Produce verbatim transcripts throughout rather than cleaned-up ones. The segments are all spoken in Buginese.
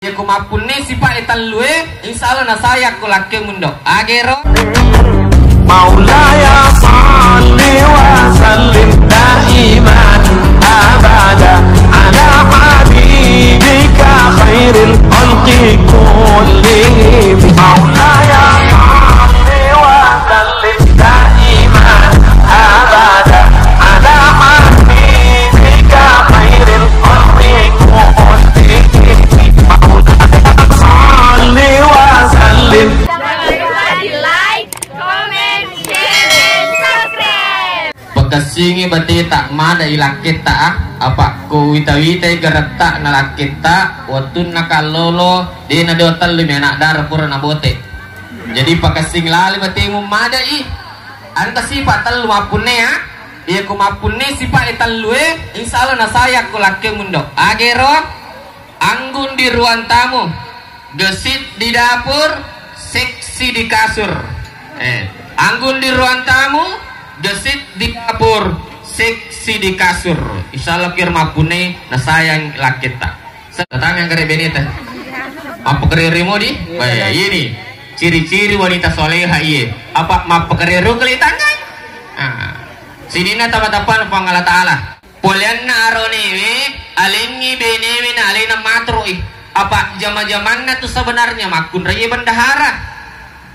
Ko mappunne sipa'e tellue, insya Allah nasayang ko lakke mundo. Agero. مولاي صل وسلم دائما أبدا على حبيبك خير الخلق كلهم. مولاي صل وسلم دائما أبدا على حبيبك خير الخلق كلهم. مولاي صل وسلم. Jangan lupa di like, comment, share, and subscribe. Pakessingi bateta mada ilakketta, ah. Apa ko wita-witai garetta na lakketta, wettunna kallolo, de na dua tellu mi anak dara pura nabote. Jadi pakessing lali batemu mada i. Engka sipa tellu mappunne, ah. Iya ko mappunne sipa e tellue, insya Allah nasayang ko lakke mundo. Agero. Anggun di ruang tamu, gesit di dapur, seksi di kasur. Eh, anggun di ruang tamu, gesit di dapur, seksi di kasur. Insya Allah kira mappunne nasayang lakketta. Tangan kare beneta. Apa kere remodi? Baik, ini ciri-ciri wanita soleha iye. Apa mappakarero kali tangan? Ah. Sininna tama-tapana Puang Allah Ta'ala. Poleanna aronewe, alengngi benewe na alena matroi. Apa jama-jamanna tu sebenarnya makkunraie bendahara.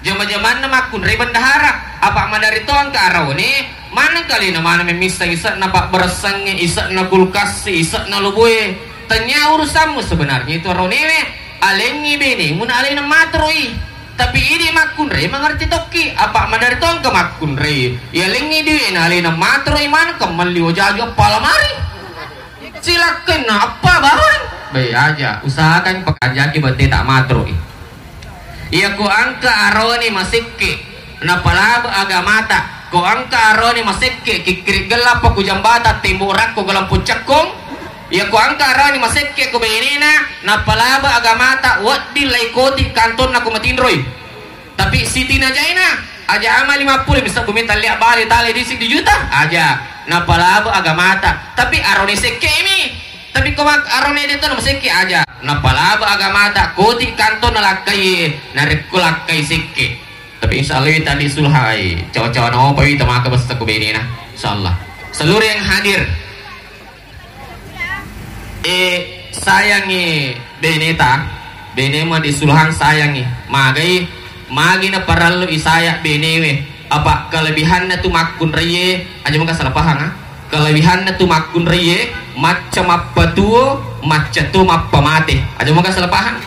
Jama-jamanna makkunrai bendahara. Apa maderri to engka arone, maneng kalena maneng memisseng ise'na pabberessangnge, ise'na kulkassi, ise'na loboe. Tania urusanmu sebenarnya itu aronewe. Alengngi benemu na alena matroi. Tapi idi makkunrai mangerti tokki, apa maderri to engka makkunrai. Yalengngi dui'na alena matroi maneng kammelli wajaji appa lamari. Cilakkenna appa bawang. Baik aja, usahakan pekerjaanki bete tak matroi. Iya ko engka aroni masekke, napalaba agamata. Ko engka aroni masekke, kikkiri gella apa ku jambatan tembok rakko galampu cekkong. Iya ko engka aroni masekke ko benena, napalaba agamata, wedding lai koti kantonna ko matinroi. Tapi siti najaina, aja ama lima puluh bisa bumi talia bali tali di sidi juta, aja. Napalaba agamata, tapi aroni sekke mi. Tapi ko mak-, arone de to na masekke aja. Napalaba agamata, koti kanto nalakkai, narekko lakkai sekke. Tapi insya Allah wita di sulhai, cawa-cawa na opa wita maka basta ku benena. Insya Allah. Seluruh yang hadir, eh, sayangi beneta, benemu di sulhang sayangi. Magai, magi na parallu isaya benewe. Apa kelebihanna tu makkunraie, aja maka salah paham, ah. Kelebihanna tu makkunraie, macca mappatuo, macca to mappamate. Aja moga salah paham.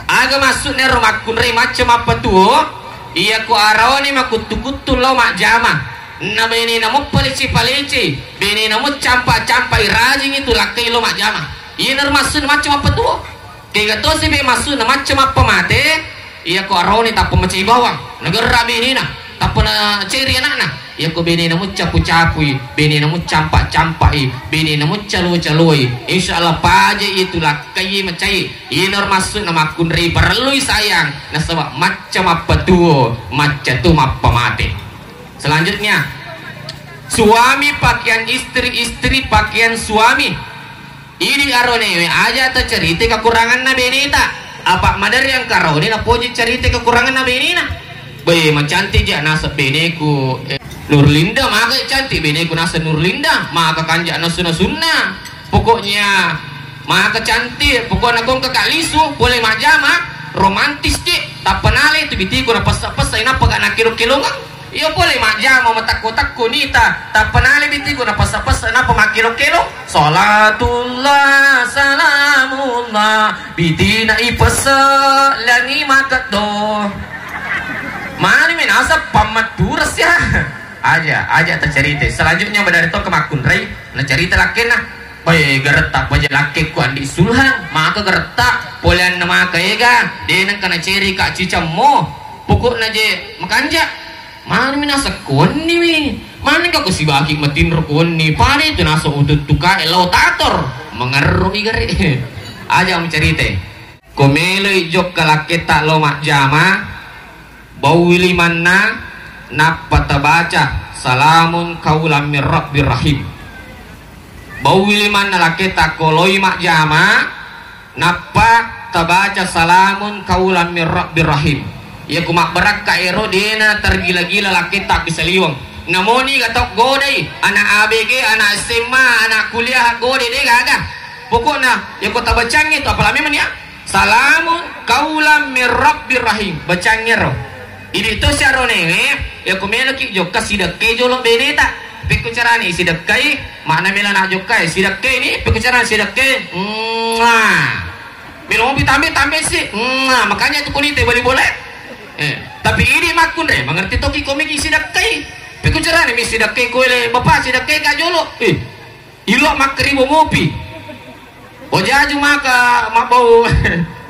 Aga maksudna ro makkunrai macca mappatuo? Iya ko araone makuttu-kuttu lao majjama. Na benena muppalecce-palece, benena muccampa-campai rajingi tu lakkai lao majjama. Iyana ro maksudna macca mappatuo. Kega tosi be maksudna macca mappamate, iya ko arone tappa macai bawang, nagerra benena, tappa naceri anakna. Iya ko benena muccapu-capui, benena muccampa-campai, benena muccalo-caloi. Insya Allah paja itu lakkai macai. Iyana ro maksudna makkunrai parellui sayang, nasaba macca mappatuo, macca tu mappamate. Selanjutnya, suami pakaian istri, istri pakaian suami. Idi aronewe aja tacerita kekuranganna beneta. Apa maderri engka arone napoji cerita kekuranganna benena. Be, macantik ja naseng beneku, eh, Nurlinda, maka cantik beneku naseng Nurlinda, maka kanja nasu-nasunna. Pokoknya maka cantik, pokokna kong kakak lisu, boleh majjama, romantis cek, tappa nale tu bitiku napessa-pessa, inappa gak nakilo-kilongang. Iya pole majjama matakko-takko nita, tappa nale bitiku napessa-pessa, nappa makkilo-kilo. Salatullah, salamullah, bitina ipessa, langi makeddo. Mani minasa pammatturess ya. Aja, aja tacerita. Selanjutnya badari to ke makkunrai, nacerita lakkenna. Bae, geretta paja lakkekku Andi Sulhan, maka geretta, poleanna maka ega, de nengka naceri ka cicammo, pokokna je makanja. Manami naseng kuwenni mi, manengka kusibaki matinro kuwenni, pada itu naseng ututtukae lao tator, mangerro i gare. Aja mucerita. Ko meloi jokka lakketta lao majjama, bauwi limanna, nappa tabaca, "Salamun qaulam mir rabbir rahim." Bauwi limanna lakketta ko loi majjama, nappa Tabaca salamun qaulam mir rabbir rahim. Iya ku mabbarakka ero dena tergila-gila lakketta bisaliweng. Namoni ga tau godai, anak A B G, anak S M A, anak kuliah godai de gaga. Pokokna iya ku tabacangngi tu apalagi meni ya. Salamun qaulam mir rabbir rahim. Bacangngi ero. Idi to siarone, iya ku meloki jokka sidekkai jolo beneta. Pekko carani sidekkai, makna melo na jokkai sidekkai ni, pekko carani sidekkai. Mwah. Melo mopi tambe, tambe si. Nah, makanya tu kunite bali bola. Eh, tapi idi makkunrai, mengerti toki komiki sidakkai. Pekko carani mi sidakkai koele, bapak sidakkai ka jolo. Eh, ilo makkeribo mopi. Wajaju maka mabau,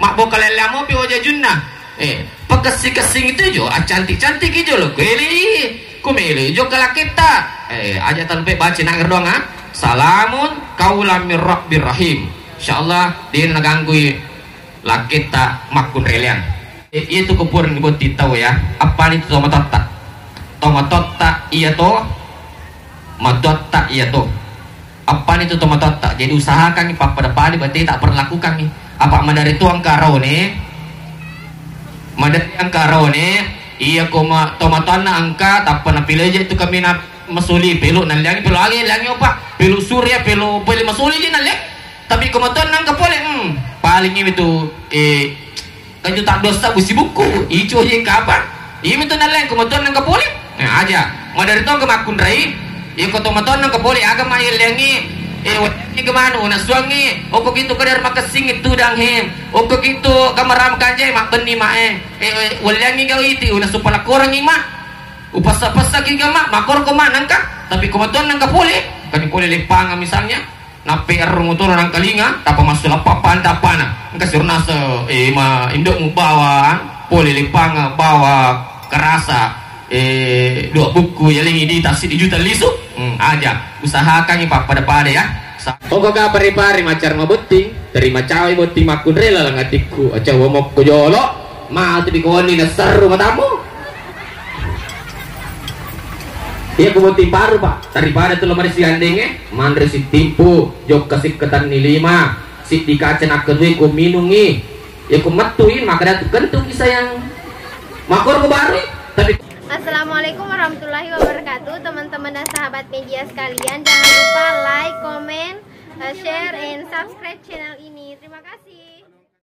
mabau kalella mopi wajajunna. Eh, pakessi-kessing itu jo, acantik-cantik jolo koele. Kumele jo kalaketta. Eh, aja talpe baca nang doang ah. Salamun qaulam mir rabbir rahim. Insyaallah, de naganggui lakketta makkunreleang. Iya tu kupureng botting tau ya. Appani tu tomatotta? Tomatotta iya to, matotta iya to. Appani tu tomatotta? Jadi usahakangngi pappada-pada bate tak perlakukangngi. Apa madari tu engka raone, madari engka raone, iya ko ma-, tomatoanna engka tappa napileje tu kami na masuli pelu nalliangi pelu age liangi opa pelu surya pelu pelu masuli je nalle. Tapi ko matoanna engka pole, hmm, paling imi tu, eh, kaju tak dosa busi buku, icu aja kapang. Imi tu nalliang ko matoanna engka pole. Nah, aja. Madari to engka makkunrai, iya ko to matoanna engka pole, aga ma yelliangi, eh, welliangi gemanu, nasuangi, oko gitu kadar makessing itu dang hem, oko gitu kamarama kanje, mak benni mak eh, eh, eh, welliangi gau iti, una supala korangi mak. Upassa-passaki ga mak, makkoro ko mak nangka, tapi ko matoanna engka pole, kani pole leppanga misalnya, nappe arung motor nangkalinga, tappa massu lappa panta appana, engka sirunasa, eh, ma indokmu bawa, pole leppanga bawa kerasa, eh, dua buku yalengi di tassi di juta lisu, hmm, aja, usahakangngi pappada-pada ya. Sa- Oga ga pare-pare macar mabotting, terima cawe botting makkunrela langatikku, acawa mokko jolo, matu dikoni naserru matamu. Iya, ku botting paru, Pak. Daripada tu lemari siandenge, manre sittimpu, jokka sikkatanni lima, siddi kaca nakkedui ku minungi. Iya, ku mettui, maka datu kentuki sayang. Makor ku barui, tapi Assalamualaikum warahmatullahi wabarakatuh, teman-teman dan sahabat media sekalian. Jangan lupa like, comment, eh, share, and subscribe channel ini. Terima kasih.